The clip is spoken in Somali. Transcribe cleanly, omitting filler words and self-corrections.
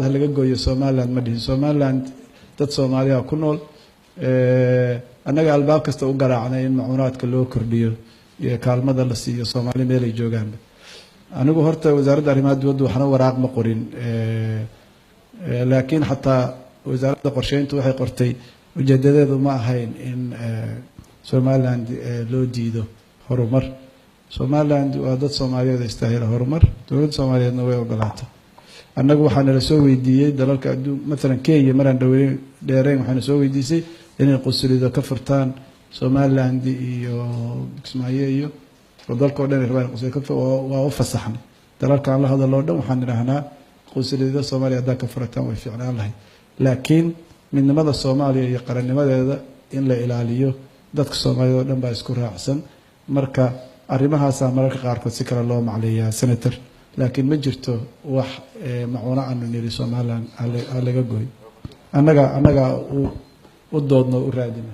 Ha laga gooyo Somaliland ma dhihin. Somaliland dad Soomaaliya ku nool. Annaga albaab kasta u garaacnay in macuunaadka loo kordhiyo iyo kaalmada la siiyo Soomaali meelay joogaanba. Anigu horta Wasaaradda Arrimaha Dibadda waxna waraaq ma qorin, laakiin xataa Wasaaradda Qorsheyntu waxay qortay ujeedadeedu ma ahayn in Somaliland loo diido horumar. Somaliland waa dad Soomaaliyeed, istaahila horumar, dowladda Soomaaliyeedna way ogolaatay. Annagu waxaa nala soo weydiiyey dalalka adduun, mathalan Kenya, maraan dhaweyn dheereyn waxaana soo weydiisay inay qunsulido ka furtaan Somaliland iyo Kismaayo iyo oo dalka o dhan ay rabaan qunsuliyad ka. Waa u fasaxnay. Dalalkaan la hadaloo dhan waxaan idhahnaa qunsuliyada Soomaaliya haddaa ka furataan way fiicnaan lahayd, laakiin midnimada Soomaaliya iyo qarannimadeeda in la ilaaliyo dadka Soomaaliyeed oo dhan baa isku raacsan. Marka arrimahaasaa mararka qaarkood si kale loo macleeyaa, senator, laakiin ma jirto wax macuuno aanu niri Somaliland ha laga gooyo. Annaga annagaa u doodno, u raadina.